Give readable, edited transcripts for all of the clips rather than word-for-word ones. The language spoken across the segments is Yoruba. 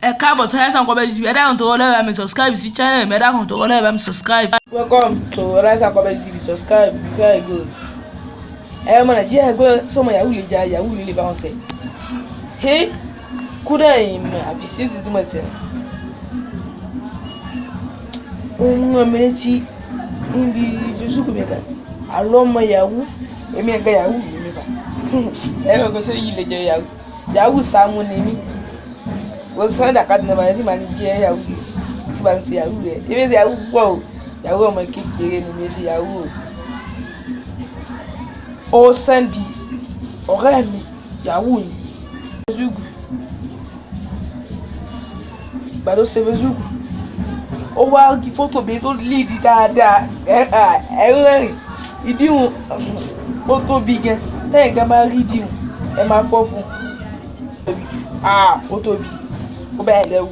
Ẹ káàbọ̀ sí Ọláìsàn Comedy TV. Ẹ dákun tó wọlé, bá mi subscribe sí channel mi. Ẹ dákun tó wọlé, bá mi subscribe. Welcome to Ọláìsàn Comedy TV. Subscribe before you go. Ẹ ọmọ Nàìjíríà, gbọ́ sọmọ yahoo lè ja yahoo lè bá wọn sẹ. Ẹ kódà ìmọ̀ àfi sísè tí mo sẹ ó ń rán mi létí níbi Facebook mi kan àlọ́ ọmọ yahoo. Èmi ẹ̀ka yahoo ni mi bá ẹ mọ̀ kó sẹ́yìn lè jẹ yahoo. Yahoo Sàámú ni mí. Wọ́n send account number yẹn tí màá ní jẹ́ yahoo yẹn tí màá ń ṣe yahoo yẹn. Èmi ṣe yahoo púpọ̀ o. Yahoo ọmọ kékeré ni mi ṣe yahoo o. Ó send ọ̀rẹ́ mi yahoo ni Facebook. Ìgbà tó ṣe Facebook, ó wá rí fọ́tò mi tó lead dáadáa. Ẹ ẹ rẹ́rìn ìdíhùn ó tóbi gan. Tẹ́yìn gan bá rí ìdíhùn, ẹ máa fọ́ fún un. Ah, ó tóbi, ó bá yẹn lẹ́wù,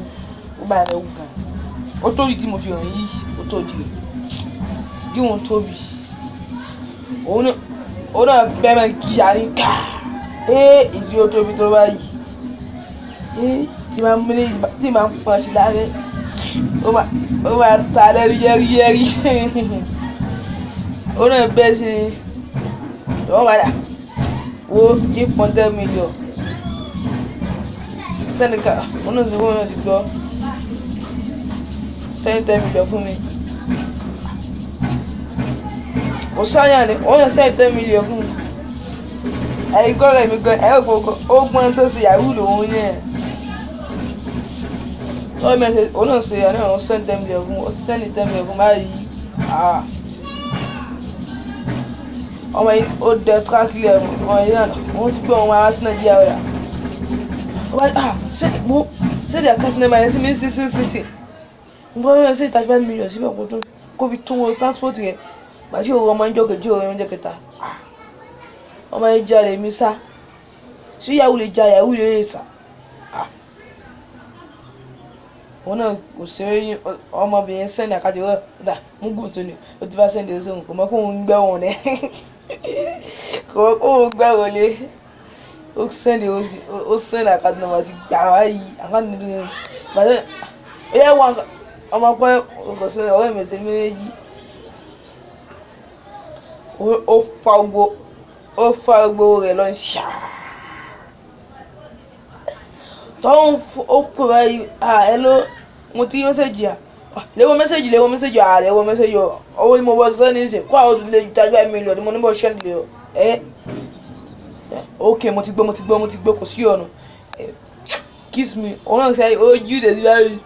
ó bá yẹn lẹ́wù gan. Ó tóbi tí mo fi hàn yìí, ó tóbi rẹ̀, ìdíhùn tóbi. Òun náà bẹ́ẹ̀ máa kí àárín ká ẹ́. Ìdí ó tóbi tó báyìí ẹ́ tí máa ń múlẹ̀, tí máa ń pọ́n sí lábẹ́, ó máa ta lẹ́nu yẹ́rìyẹ́rì. Ó náà bẹ́ẹ̀ sí i. Wọ́n máa dà wo ní 100 million sẹ́nìkà. Òun náà ti gbọ́ send 10 million fún mi. Kò sáyà ni òun náà send 10 million fún mi. Ẹ̀yin kọ́ rẹ̀ mi gan ẹ̀rọ gbogbo ó gbọ́n tó ṣe yahoo lòun ní ẹ̀. Òun náà ṣe ẹ̀ náà, ó send 10 million fún, ó send 10 million fún báyìí. Ah, ọmọ yìí ó dẹ tíráàkì ọmọ yìí náà. Wọ́n ti gbé ọmọ ará sí Nàìjíríà rẹ̀. Ó bá ah send mo send account number yẹn sí mi sí sí sí sí. Mo bá yẹn send 35 million síbẹ̀ kó tó kó fi tún wọn transport yẹn. Gbàtí òun ọmọ ń jọ kejì, òun ń jẹ kẹta. Ọmọ yẹn jalè mi sá sí yahoo lè ja yahoo lè lè sá. Òun náà kò ṣe ọmọbìnrin send account rẹ̀ dà mú gùn tó ní ó ti bá send ẹ̀ sóhun. Kò mọ̀ kó òun gbẹ́ wọn ní, kò mọ̀ kó òun gbẹ́ wọlé. Ó send, ó send account number sí gbà wáyé account number gbàtẹ́ ó yẹ wọn. Ọmọ pẹ́ kò sí ọ̀rẹ́ mi sí méjì. Ó fa gbogbo rẹ̀ lọ ṣáà tọ́hún. Ó pè báyìí: "Ah, hello, mo ti rí message." À léwọ́ message, léwọ́ message, à léwọ́ message. Owó ni mo bọ́ sọ ní ìsìn kó àwọn tún lè 35 million mo ní bọ́ ṣẹ́ni lè ẹ́. Ok, mo ti gbọ́, mo ti gbọ́, mo ti gbọ́, kò sí ọ̀nà. Kiss me. Òun náà ṣe ojú tẹ̀sí báyìí.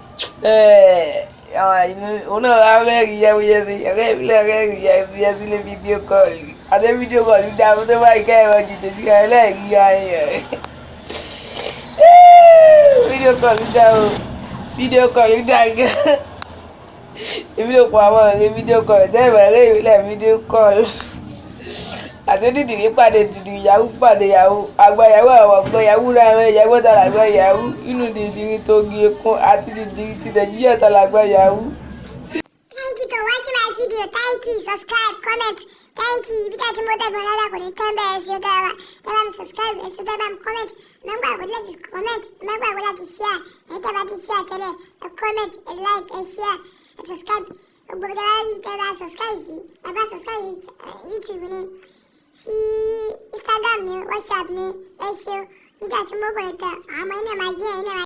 Òun náà rẹ́rìn yẹ́wúyẹ́sí ọ̀rẹ́ mi lẹ́ rẹ́rìn yẹ́wúyẹ́sí ní video call àti video call ní dáa tó báyìí kẹ́ ẹ̀rọ jù tẹ̀sí ẹ̀ lẹ́ẹ̀rí ayẹ̀. Video call dá o, video call dá gan. Èmi ló pa àwọn ọ̀rẹ́ video call dẹ́rẹ̀ rẹ́ ìrìlẹ̀ video call àti dídìrí pàdé dìdìrí yahoo pàdé yahoo àgbà yahoo àwọn ọ̀gbọ́n yahoo náà rẹ̀ yahoo tàlà àgbà yahoo inú dìdìrí tó gé kún àti dìdìrí ti Nàìjíríà tàlà àgbà yahoo. Thank you for watching my video. Thank you. Subscribe, comment. Thank you. Ibi tá a ti mú tẹ̀gbọ́n lọ́dà kò ní tán bẹ́ẹ̀ sí ọ̀dọ̀ wa. Tẹ́ bá mi subscribe, ẹ̀ sí tẹ́ bá mi comment. Ẹ má gbàgbé láti comment. Ẹ má gbàgbé láti share. Ẹ tẹ́ bá ti share tẹ́lẹ̀, ẹ comment, ẹ like, ẹ share, ẹ subscribe. Gbogbo tẹ́ bá rí tẹ́ bá subscribe sí, ẹ bá subscribe sí YouTube ni, sí Instagram ni, WhatsApp ni, ẹ ṣe o. Nígbà tí mo kọ̀ ẹ̀ tẹ̀, àwọn ọmọ yín náà máa jí ẹ̀yin náà máa.